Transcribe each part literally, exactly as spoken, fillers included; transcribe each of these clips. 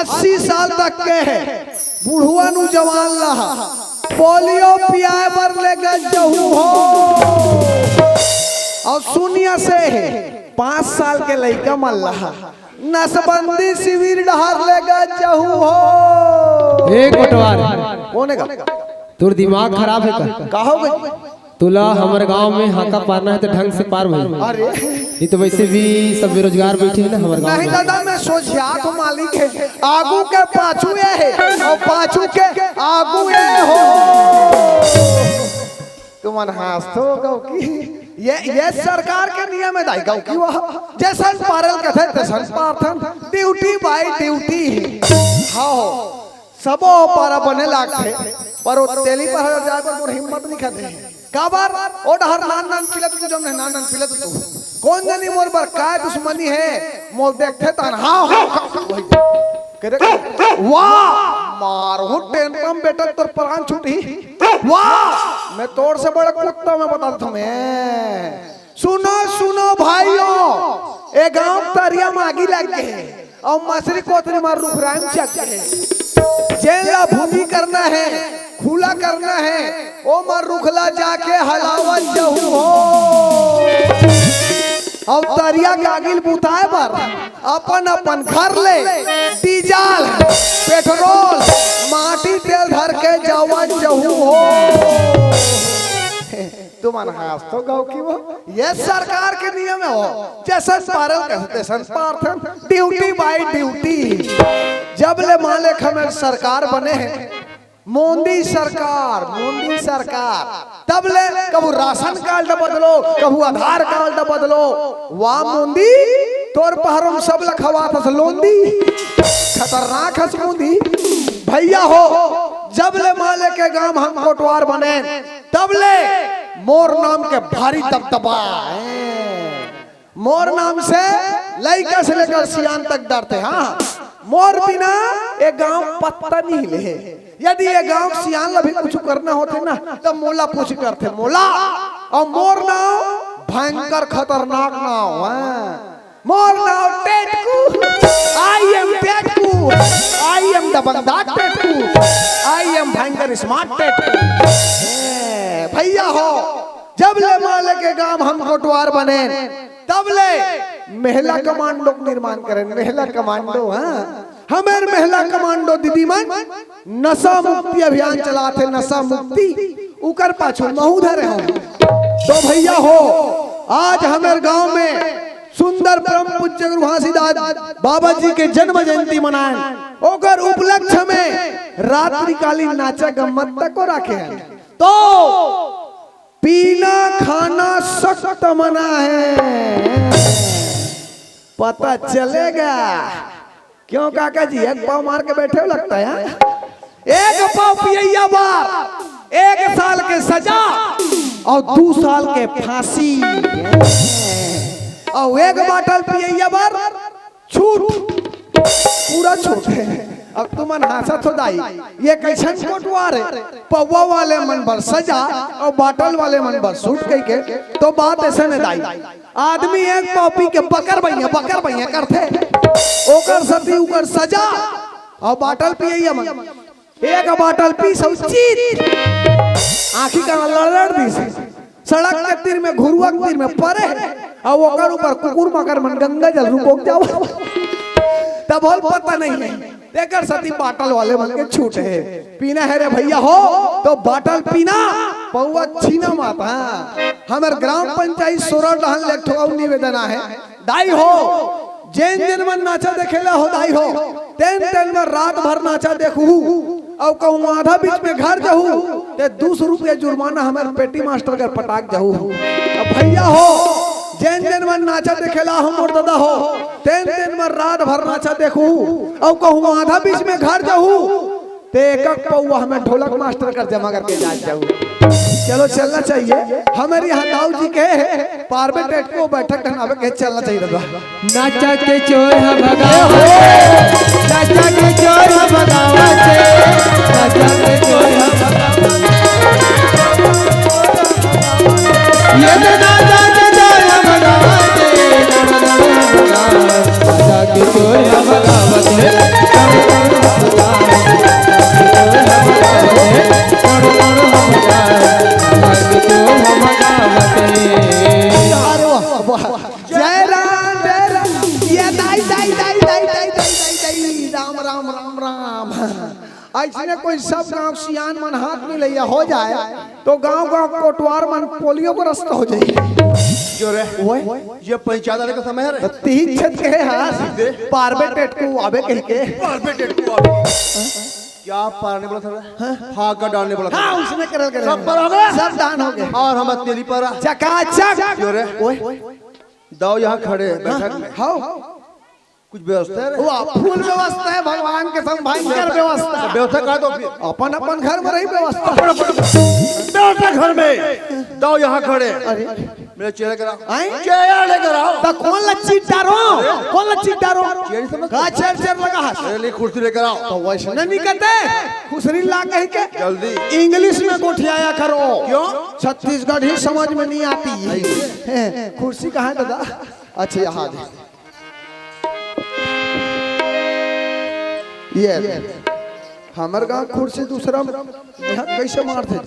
अस्सी साल तक के हे, बुढ़वा नु जवान ला पोलियो पियाए बर लेगत जहू हो। अउ सुनिया से हे, पाँच साल के लइका मन ला नसबंदी शिविर डहर लेगत जहू हो। ए कोटवार, कोन हे गा? तोर दिमाग खराब हे का? का हो गे? तोला हमर गांव में हाका पारना हे त ढंग से पार भाई। अरे। नहीं तो वैसे भी सब बेरोजगार बैठे हे ना हमर गांव नहीं में। दादा, मैं सोझियात हूँ मालिक हे। आगू के पाछू ये हे अउ पाछू के आगू ये हो। तुमन हाँसथो गौकी। ये, ये सरकार के नियम हे दाई गौकी, वह जैसन पारल कथे तैसन पारथन, duty by duty। हाँ हो। सबो पारा बने लागथे, पर ओ तेली पहाड़ जाए बर मोर हिम्मत नइ खदे। काबर? ओ डहर नान नान पिलत तू, जमने नान नान पिलत तू। कोन जनी मोर बर काय दुश्मनी हे, मोर देखथे तन। हाँ, हाँ, हाँ, वही। करे, वाह, मारहूँ टेंटम बेटा, तोर प्राण छूटही। वाह, मैं तोर से बड़ा कुत्ता, मैं बता देता हूँ मैं। सुनो, सुनो भाइयों, ए गांव तरिया म आगी लग गे हे अउ मछरी कोतरी म रुख राई चघ गे हे। जेन ला भूमि करना हे, खुला करना हे, ओ म रुख ला जाके हलावत जहू हो। अउ तरिया के आगी ल बुताए बर अपन अपन घर ले डीजल, पेट्रोल, माटी तेल धर के जावत जहू हो। तुमन हाँसथो गौकी वो। ये सरकार के नियम हे हो, जैसन पारल कथे तैसन पारथन, duty by duty। जब ले मालिक हमर सरकार बने हे, मोदी सरकार, मोदी सरकार, तब ले कभू राशन कार्ड बदलो, कभू आधार कार्ड बदलो। वाह मोदी, तोर पहाड़ म सब ला खवाथस लोंदी। खतरनाक हस मोदी। भैया हो, जब ले मालिक के गांव हम कोटवार बने, तब ले मोर नाम के भारी दबदबा हे। मोर नाम से लइका से लेकर सियान तक डरथे। हाँ, मोर बिना ए गांव पत्ता नइ हिले। यदि ए गांव के सियान ला भी कुछ करना होथे ना, त मोला पूछ करथे, मोला। अउ मोर नाम भयंकर खतरनाक नाम हे। मोर नाम Tetku, I am Tetku, I am दबंगदार Tetku, I am भयंकर smart टेटकू। ए, भैया हो, जब ले मालिक के गांव हम कोटवार बने, तब ले महिला कमांडो के निर्माण करेन। महिला कमांडो, हाँ, हमर महिला कमांडो दीदी मन नशा मुक्ति अभियान चलाथे, नशा मुक्ति, उकर पाछू महू धरे हन। तो भैया हो, आज हमर गांव में सुंदर परम पूज्य गुरु घासीदास बाबा जी के जन्म जयंती मनाएन, ओकर उपलक्ष्य में रात्रिकालीन नाचा गम्मत तको राखे हन। तो पीना खाना सख्त मना हे। पता चलेगा। क्यों काका जी, एक पाव मार के बैठे हो लगता है, हाँ? एक पाव पियैया बर एक साल के सजा अउ दू साल के फांसी, अउ एक बाटल पियैया बर छूट, पूरा छूट हे। अब तुमन हाँसत हो दाई, ये कइसन कोटवार हे? पौवा वाले मन बर सजा अउ बाटल वाले मन बर छूट कहिके, तो बात अइसन हे दाई। आदमी एक पाव पी के बकर बइया, बकर बइया करथे, ओकर सेती उकर सजा अउ बाटल पियैया मन। एक बाटल पीस अउ चीत, आँखी का लड़ लड़ दिस। सड़क के तीर में, घुरुवा के तीर में परे हे, अउ ओकर ऊपर कुकुर माकर मन गंगा जल रुकोक जावत। तब होल पता नइ हे, तेकर सेती बाटल वाले मन के छूट हे। पीना हे रे भैया हो, तो बाटल पीना, पौवा छीना मत। हाँ, हमर ग्राम पंचायत सोरल डहन ले एक ठो अउ निवेदन आहे, दाई हो, जेन जेन मन नाचा देखेला हो दाई हो, तेन तेन मन रात भर नाचा देखहू, अउ कहूँ आधा बीच में घर जहू, ते दू सौ रुपया जुर्माना हमर पेटी मास्टर कर पटाक जहू। अब भैया हो, जेन जेन मन नाचा देखेला हो मोर दादा हो, तेन तेन मन रात भर नाचा देखहू, अउ कहूँ आधा बीच में घर जहू, ते एक एक पौवा हमें ढोलक मास्टर कर जमा करके जात जाऊ। चलो, चलना चाहिए। हमर यहाँ दाऊ जी के हे, पारबे टेटको बैठक ठहरावे के, चलना चाहिए दादा। नाचा के चोर ह भगावत हे, नाचा के चोर ह भगावत हे, नाचा के चोर ह भगावत हे। ये तो नाचा के चोर ह भगावत हे, नाचा के चोर ह भगावत हे। जय राम, जय राम। ये दाई, दाई, दाई, राम, राम, राम, राम। अइसने कोई सब गांव सियान मन हाथ मिलइया हो जाए, तो गांव गांव कोटवार मन पोलियो के रास्ता हो जाए। जो रे, ओए। ये पंचायत आने का समय है रे। तीन छत के है, हाँ। दे। पारबे टेटकू आबे कह के। पारबे टेटकू आबे। क्या पारने बोला था रे? हाँ। फाका डालने बोला था। हाँ, उसने करल, करल। सब पर हो गया? सब दान हो गया। और हम तेरी पर। चकाचक। जो रे। ओए। दाऊ यहाँ खड़े, बैठक में। हाँ। कुछ व्यवस्था है रे? वाह, full व्यवस्था है, भगवान के संग भयंकर व्यवस्था। व्यवस्था का तो फिर? अपन, अपन घर में रही व्यवस्था। अपन, अपन व्यवस्था घर में। दाऊ यहाँ खड़े। अरे। मेरे चेहरे करा। आए? चेहरा लेकर आओ। तो कौन ला चीट डारो? कौन ला चीट डारो? चेहरा समझ का चेहरा, चेहरा लगा हाथ? मेरे लिए कुर्सी लेकर आओ। तो वैसे नहीं कहते, खुसरी ला कह के। जल्दी। English में गोठियाया करो। क्यों? छत्तीसगढ़ी समझ में नहीं आती। ऐसे? हैं, कुर्सी कहाँ है दादा? अच्छा, यहाँ दे। ये हमर गांव खुर्सी दूसरा, यहाँ कैसे मार थे?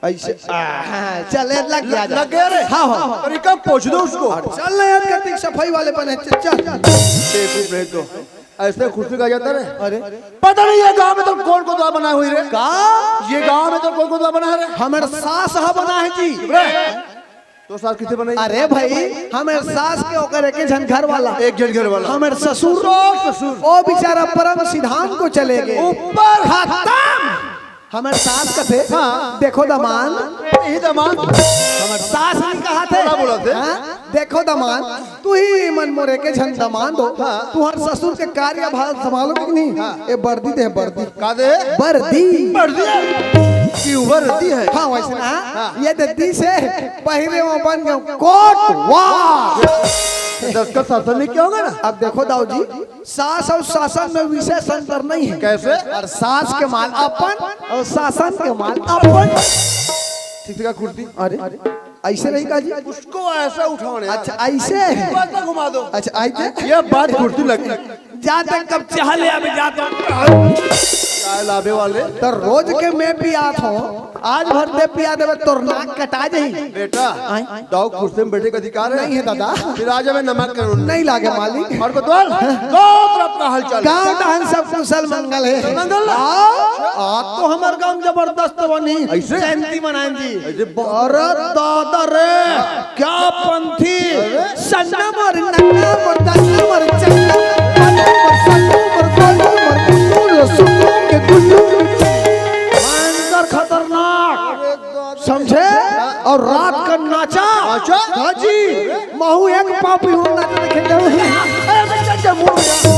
ऐसे, आ, हाँ, चल, ये लग गया, लग गया रे। हाँ, हाँ। तरीका पूछ दो उसको। और चल ना यार, कतिक सफाई वाले बने, चल, चल। बेवकूफ नहीं तो। ऐसे खुर्सी का जाता रे। अरे। पता नहीं ये गांव में तो कौन कोतवाल बना हुई रे। का? ये गांव में तो कौन कोतवाल बना है रे? हमर सास ह बना है जी। रे। तो सास किसे बनाई? अरे भाई, हमर सास के ओकर एक झन घर वाला। एक झन घर वाला। हमर ससुर, ससुर। ओ बेचारा परम सिद्धांत को चले गए। ऊपर। खत्म। हमर सास कथे, हाँ। देखो दमांद। यही दमांद। हमर सास नहीं कहा थे। बोला, बोला थे। हाँ? देखो दमांद, तू ही मन मोरे के झन दमांद हो। हाँ। तुहर ससुर के कार्यभार संभालो कि नहीं? हाँ। ए बर्दी दे, बर्दी। का दे? बर्दी। बर्दी? की वर्दी है? हाँ, वैसे ना। हाँ। ये दद्दी से पहिरे में बन गयो कोट वाह। दस का शासन में क्या होगा ना? अब देखो दाऊ जी, सास और शासन में विशेष अंतर नहीं है। कैसे? और सास के माल अपन और शासन के माल अपन। ठीक से का कुर्ती? अरे, ऐसे नहीं का जी? उसको ऐसा उठाओ ना यार। अच्छा, ऐसे? उसको ऐसा घुमा दो। अच्छा, ऐसे? ये बात कुर्ती लगी। जा तक कब चाह ले, अभी जा तो। चाय लावे वाले। तो रोज के मैं पियात हूँ, आज भर दे पिया देवे, तोर नाक कटा जाई। बेटा, आय। दाऊ कुर्सी में बैठे का अधिकार है? नहीं है दादा। फिर आज हमें नमक करो। नहीं लागे मालिक। और कोतवाल, गाँव तरफ का हालचाल। गाँव तहन सब कुशल मंगल है। मंगल। आ, आ तो हमर गाँव जबरदस्त बनी। ऐसे? जयंती मनाएं जी। ऐसे बहुत अरे दादा रे, क्या पंथी? अरे? सन्ना मर, नन्ना मर, दन्ना मर, चन्ना मर, पन्ना मर, सन्नू मर, बल्लू मर, गुल्लू रे, सुल्लू के गुल्लू। भयंकर खतरनाक। समझे? और रात का नाचा। नाचा? हाँ जी। महू एक पापी हो नाचा देखे जाओ। अरे, चल, चल, मुड़ में जा।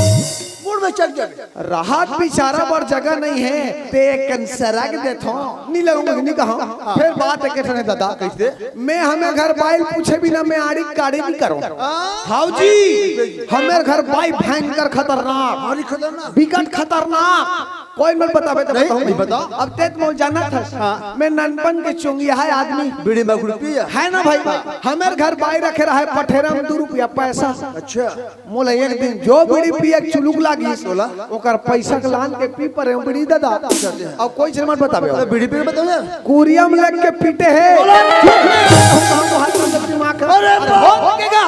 मुड़ में चल, चल। राहत बिचारा बर जगह नहीं है, ते एक कन सरग देथो, नी लगूंगा, नी कहा। फिर बात एक ठने दादा। कैसे? मैं हमर घर बाई पूछे बिना मैं आड़ी काड़ी नहीं करूं। हाँ? हाउ जी, हमर घर बाई भयंकर खतरनाक, भारी खतरनाक। बिकट खतरनाक। कोई मत बतावे तो नहीं, बताऊं नहीं मैं। बताओ। अब ते तो मोला जानत हस। हाँ। मैं ननपन के चुंगिया है आदमी। बीड़ी मगुड़ पिया। है ना भाई? हमर घर बाई रखे रहा है पठेरा में दू रुपया पैसा। अच्छा। मोला एक दिन जो बीड़ी पिए के चुलुक लागिस, बोला? ओकर पैसा के लान के पी परे हूँ बीड़ी दादा। अच्छा, अच्छा। अब कोई चीज मत बतावे। अरे, बीड़ी पी बताओ यार। कुरिया में लग के पीटे है। बोला? हम तो हाथ में दिमाग कर। अरे, अरे, बाप। हो, हो, के का?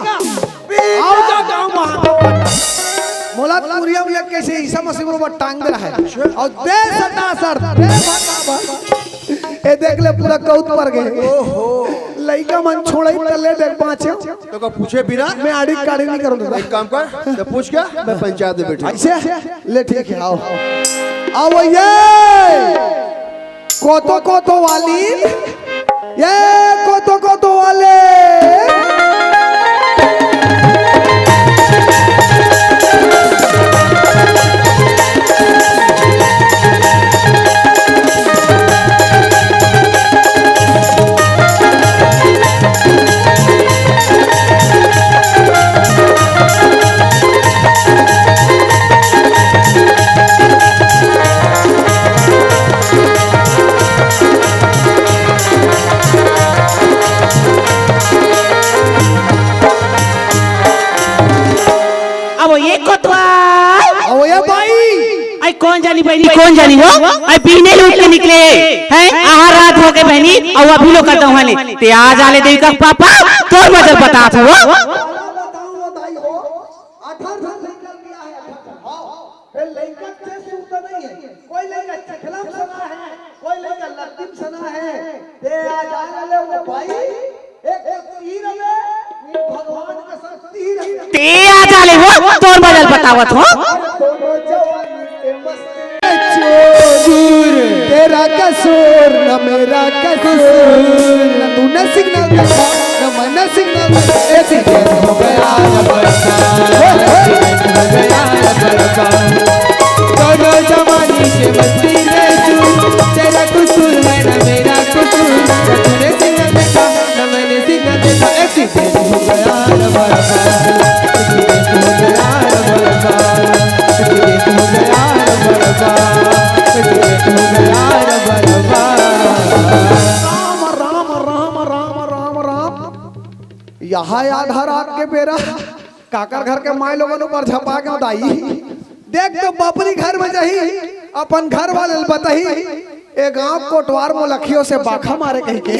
पी आओ जा गाँव में। मोला कुरिया में लग के से ईसा मसीह बरोबर टांग दे रहा है। अच्छा। और दे सटा सर, दे सटा सर। ए देख ले, पूरा कौत पर गए। ओहो। लइका मन छोड़ई त ले देख बाँचे। तो का पूछे बिना? मैं आड़ी काड़ी नहीं करूँ दादा। एक काम कर, तो पूछ क्या? मैं पंचायत में बैठू। ऐसे? ले ठीक है, आओ। आओ ये। कोतो कोतो वाली। ये कोतो कोतो वाले। अब ये कोतवाल। अब ये बाई। आई कौन जानी बहनी, कौन जानी वो? आई पीने लूट के निकले हैं। आहा रात हो गए बहनी, और अभी लोग करता हूँ। ते आ जा ले देवी का पापा। तोर मजल बतात हूँ। बताऊँ वो दाई हो, अठारह साल लइका के बियाह हे, अठारह साल। हाँ, फिर लइका के सुर तो नहीं है, कोई लइका चखला में सना है, कोई लइका लत्ती में सना है। ते आ जा ले वो भाई, एक तो तीर में, भगवान का शक्ति ही रही। ते आ जा ले वो, तोर मजल बतावत हो। दोनों जवानी के मस्ती। चोर, तेरा कसूर न मेरा कसूर, न तूने सिग्नल देखा, न मैंने सिग्नल देखा। ऐसी हो गया न बरसा, हो गया न बरसा। दोनों जवानी के मस्ती में तू, तेरा कसूर है न मेरा कसूर, न तूने सिग्नल देखा, न मैंने सिग्नल देखा। ऐसी हो गया न बरसा, ऐसी हो गया न बरसा। राम राम राम राम राम राम। यहाँ आधा रात के बेरा काकर घर के माय लोगन ऊपर झपा के दाई। देख तो बपरी घर में जाही, अपन घर वाले ल बताही, ए गांव कोटवार मोलखियों से बाखा मारे कहिके।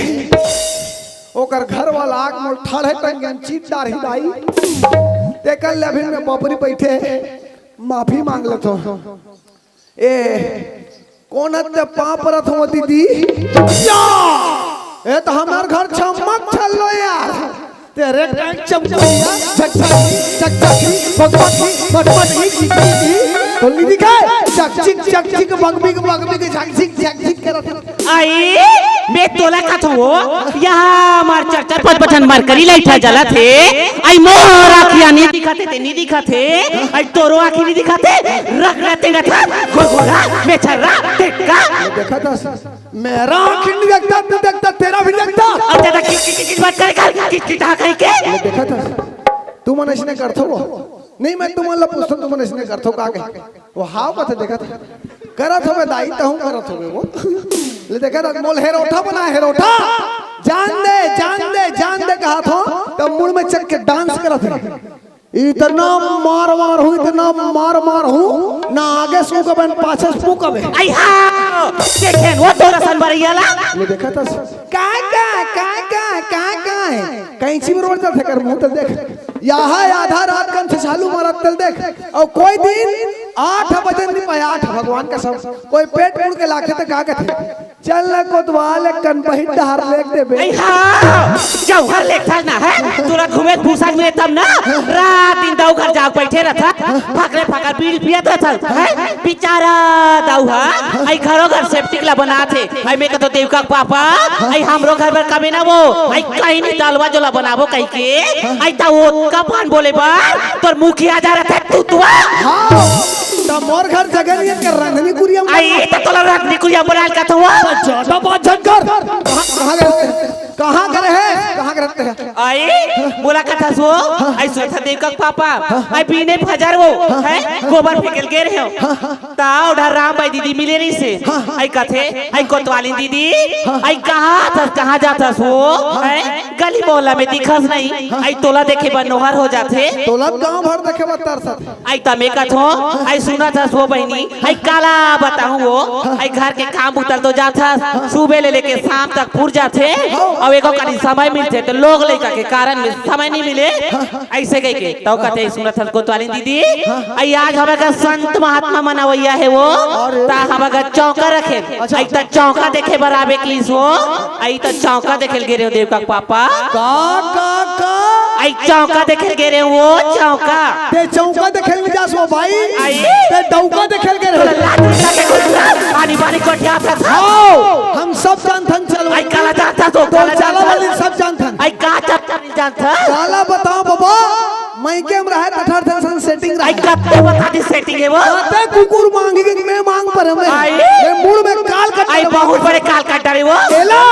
ओकर घर वाला आग मोल ठाढ़े टंगन चीट डारही दाई। तेकर ले अभी में बपरी बैठे, माफी मांग लेथो। ए, कोन हत्ते पाँव परत हो दीदी? या! ए तो हमार घर छमक छल्लो यार। तेरे टैंक चमकैया, झकझकी, झकझकी, बकबकी, बटबटकी, की, की, की। तो नी दिखाए? चकचिक, चकचिक, बगबिक, बगबिक, झकझिक, झकझिक करत। आई, मैं तोला कथो हो, यहाँ हमार चरचर पचपचन मरकरी लाइट ह जलत हे। आई मोर आँखिया नी दिखत हे, ते नी दिखत हे। आई तोरो आँखी नी दिखत हे। रख रख तेरा था, गोरगोरा, मेछर्रा, टेक्का। देखा था, मेरा आँखी नहीं देखता, तू देखता, तेरा भी देखता। अब ज्यादा किच किच किच मत करे कर, किच किच हाँ कहीं के। देखा था, तुमन इसने करथो वो। नहीं, मैं तुमन ला पूछता, तुमन इसने करथो का के? वो हाव कथे देखा था। करत होबे दाई, तहूँ करत होबे वो। ले देखा था, मोल हेरोठा बना, हेरोठा। जान दे, जान दे, जान दे कहा था, तब मुड़ में चक के डांस करत हे। इतना मार मार हूँ, इतना मार मार हूँ, ना आगे सूकबे, पाछे सूकबे। आई हाँ, देखे वो तोरा सन बरैया ला। ले देखा था, का, का, का, का, का, का है? कैंची में रोड जाथे कर मुँह तल देख। यहाँ आधा रात कन से चालू मारत तल देख। और कोई दिन आठ बजे नहीं पाए, आठ भगवान कसम। कोई पेट मुड़ के लाखे तो का कथे? चल ना कोतवाल, एक कन बहिन डहार लेख देबे। आई हाँ, जौहर लेखा ना है, तोरा घूमे फुर्सत मिले तब ना, रात दिन दाऊ घर जाग बैठे रहता, फकरे फकर बीड़ी पियत रहता, है? बेचारा दाऊ हा, आई घरो घर सेप्टिक ला बनात हे, आई मैं कथो देवका के पापा, आई हमरो घर बर कमे ना वो, आई कहीं नहीं दालवा जोला बनाबो कहीं के, आई ता ओतका पान बोले बर, तोर मुखिया जा रहता है तू तुआ। हाँ, तो मोर घर जगह नहीं है, कर रंधनी कुरिया में आई तो तोला रंधनी कुरिया बनाल का तो हुआ। ज्यादा बात झन कर। कहाँ, कहाँ गए? कहाँ करे है? कहाँ के रहते हैं? आई, बोला का था सो? आई सोचा देवका के पापा, आई बीने फजर वो, है? गोबर फेंकल गे रहे हो। ता उधर राम भाई दीदी मिले रही से। आई कथे, आई कोतवाली दीदी, आई कहाँ था, कहाँ जाता सो? है? गली मोहल्ला में दिखस नहीं, आई तोला देखे बर नोहर हो जाथे। तोला गांव भर देखे बर तरसत। आई तमे कथो, आई सुनत हस वो बहिनी, आई काला बताहूँ वो, आई घर के काम बुतल तो जात हस, सुबह ले लेके शाम तक पुर जाथे, अउ एको कनी समय मिलथे तो लोग लइका के कारण में समय नहीं मिले, ऐसे कह के। तौ कथे सुनत हस कोतवाली दीदी, आई आज हमर घर संत महात्मा मन अवइया हे वो, ता हमर घर चौका रखे, आई त चौका देखे बर आबे किस वो, आई त चौका देखे ल गे रहे हो देवका के पापा। का, का, का? आई चौका देखे ल गे रहे हो, चौका। ते चौका देखे ल जास वो भाई। आई। ते डौका देखे ल गे रहे हो। लाठी लगे कुछ आनी बानी कोठिया पे था। हाओ, हम सब जानथन चलो। आई काला जानता तो, तो काला चाला जानता। वाली सब जानथन। आई का जानता नहीं जानता। काला बताओ बाबा, मैं के हम रहे तठार थन सन सेटिंग आई रहे। कत्ते बता दी सेटिंग है वो। आते कुकुर मांगी के मैं मांग पर हमें। आई। मैं मुड़ में काल कट आई डाले बहुत बड़े काल कट डाले वो। एला,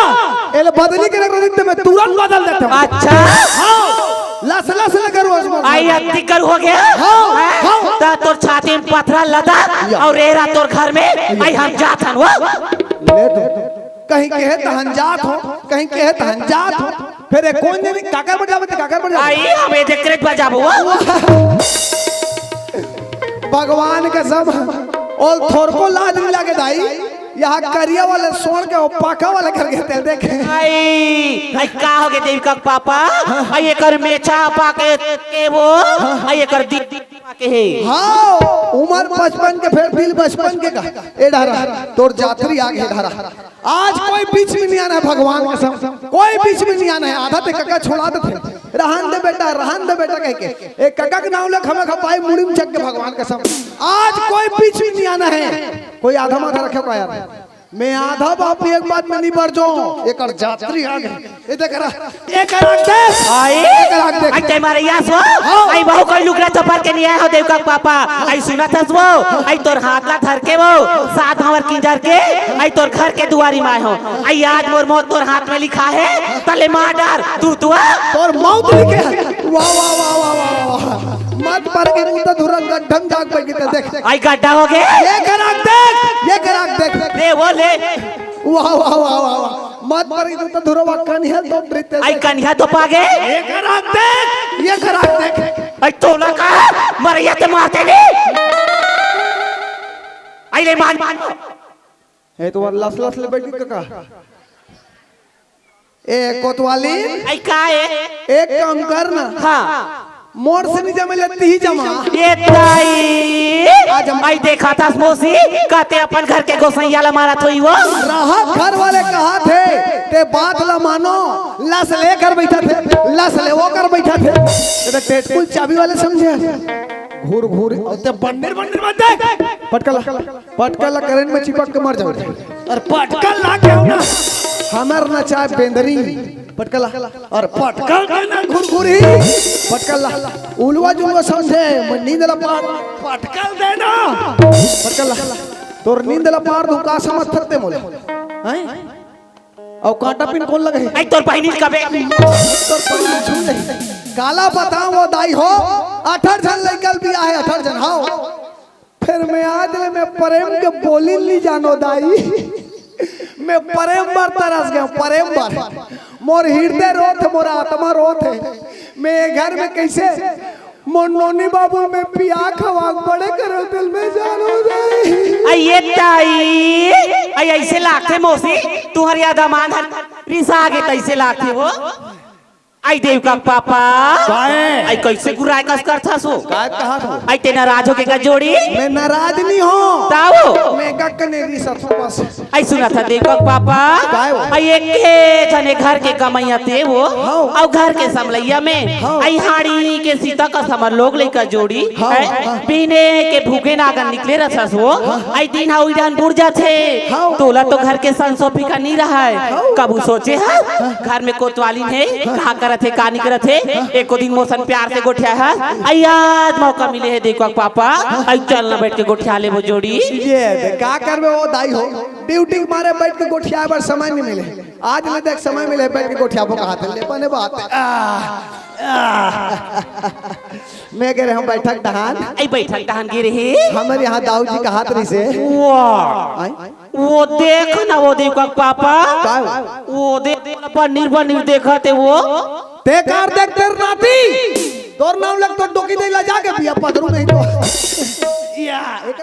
एला बदली के रख रहे थे, मैं तुरंत बदल देता हूँ। अच्छा। हाँ, लस लस लगे रोज मर। आई अति कर हो गया। हाँ, हैं? हाँ। ता तोर छाती में पथरा लदा या। और रेरा तोर घर में, आई हम जाथन वो। ले दो। कहीं कहे तहन जात हो, कहीं कहे तहन जात हो। फिर एक कौन जनी काकर पर जावे, काकर पर जावे? आई हम एजे क्रेट पर जाबो वो। भगवान कसम, ओल थोरको लाज नहीं लागे दाई। यहाँ करिया वाले सोड़ के वो पाका वाले कर गए थे, देखे। आई, आई का हो गए देविका के पापा? आई एकर मेछा पाके के वो, आई एकर दिल पाके हे। हाँ, उमर पचपन के, फेर दिल बचपन के का। ए ढारा, तोर जात्री आगे ढारा। आज कोई बीच में नहीं आना है भगवान कसम, कोई बीच में नहीं आना है। आधा ते कका छोड़ा देथे, रहन दे बेटा, रहन दे बेटा कह के। ए कका के नाव ले खमा खपाई मुड़ी में चक के भगवान कसम। आज कोई बीच में नहीं आना है। कोई आधा माथा रखे का यार? मैं आधा बाप एक बात में नहीं बढ़ जाऊं। एकर जात्री आ गए। ये देख रहा, एक आंख देख। आई? एक आंख देख। आई ते मारे यास हो? हाँ। आई बहु कोई लुगड़ा चपर के नहीं आए हो देवका के पापा। आई सुनत हस वो? आई तोर हाथ ला धर के वो, सात भंवर किंजर के, आई तोर घर के दुआरी में आए हो। आई आज मोर मौत तोर हाथ में लिखा है, तले मार डार, तू तू आ। तोर मौत लिखे है। वाह, वाह, वाह, वाह, वाह, वाह। मत पर के मुद्दा धुरन गड्ढम जाग पे किते देख। आई गड्ढा हो गए। ये करा देख, ये करा देख। ले वो ले। वाह, वाह, वाह, वाह, वाह। मत पर के मुद्दा धुरवा कन्या तो नृत्य आई देख। कन्या तो पागे। ये करा देख, ये करा देख। आई तोला का मरैया ते मारते नहीं। आई ले मान। ए तो लस लस ले बैठ गई का? ए कोतवाली, आई का है? एक काम कर ना। हाँ। मोर से नहीं जमे ले, ती ही जमा। ये ताई। आज हम आई देखा था मौसी, कहते अपन घर के गोसैया ला मारत होई वो। राहत घर वाले कहा थे, ते बात ला मानो, लस ले कर बैठा थे, लस ले वो कर बैठा थे। ते टेटकुल चाबी वाले समझे। घूर घूर, ते बंदर बंदर मत दे। पटकला, पटकला करंट में चिपक के मर जाओ। और पटकल ला क्या ना? हमर नचाए बेंदरी। पटकला। और पटकल देना घुरघुरी। पटकला। उलवा जुलवा समझे, मैं नींद ला पार। पटकल देना। पटकला। तोर नींद ला पार दूं का समझ थकते मोले। हैं? और कांटा पिन कौन लगे? आई तोर बहिनी कबे? तोर बहिनी छू ले। काला बताओ वो दाई हो, अठारह झन लइका बिया है, अठारह झन, हाओ। फिर मैं आज ले मैं प्रेम के बोली ली जानो दाई। मैं प्रेम बर तरस गया, प्रेम बर। मोर हृदय रोत है, मोर आत्मा रोत है। मैं ये घर में कैसे मोर नोनी बाबू में पिया खवा बड़े करो दिल में जानो दाई। आई ये ताई, आई ऐसे लागथे मौसी, तुहर याद अमान हर रिसा आगे तैसे लागथे वो। आई देवका के पापा। काहे? आई कैसे गुराय कस करथस हो? काय कहा था? आई ते नाराज होके का जोड़ी? मैं नाराज नहीं हूँ। ताओ। मैं गक ने भी सत बस। आई सुना था देवका के पापा। काय हो? आई एक के जने घर के कमैया ते वो। हाँ। अउ घर के समलैया में। हाँ। आई हाड़ी के सीता का समर लोग लेकर जोड़ी। हाँ, है? हाँ। बिने के भूखे नागन निकले रथस वो। हाँ। आई दिन हाउ इडान बुड़ जाथे। हाँ। तोला तो घर के संसो फिकर नहीं रहा है। हाँ। कबू सोचे है? घर में कोतवालिन हे, का करत हे, का नइ करत हे, एको दिन मोसन प्यार से गोठिया हे। अई आज मौका मिले हे, देखो पापा, अई चल ना बैठ के गोठिया लेबो जोड़ी। ये दे, का करबे वो दाई हो, ड्यूटी के मारे बैठ के गोठिया बर समय नइ मिले। आज ले देख समय मिले, बैठ के गोठिया बो कहा थे, ले बने बात। आह, आह। मैं कह रहे हम बैठक डहान। अई बैठक डहान गे रहे। हमर यहाँ दाऊ जी कहात रहिसे। वाह। आय? वो देख ना, वो देख पापा। का हो? वो देख, पनीर पनीर देखत हे वो। ते कार देख तेर नाती। तोर नाम लग तो डोकी दे ला जाके बिया पदरू नहीं तो। या, एक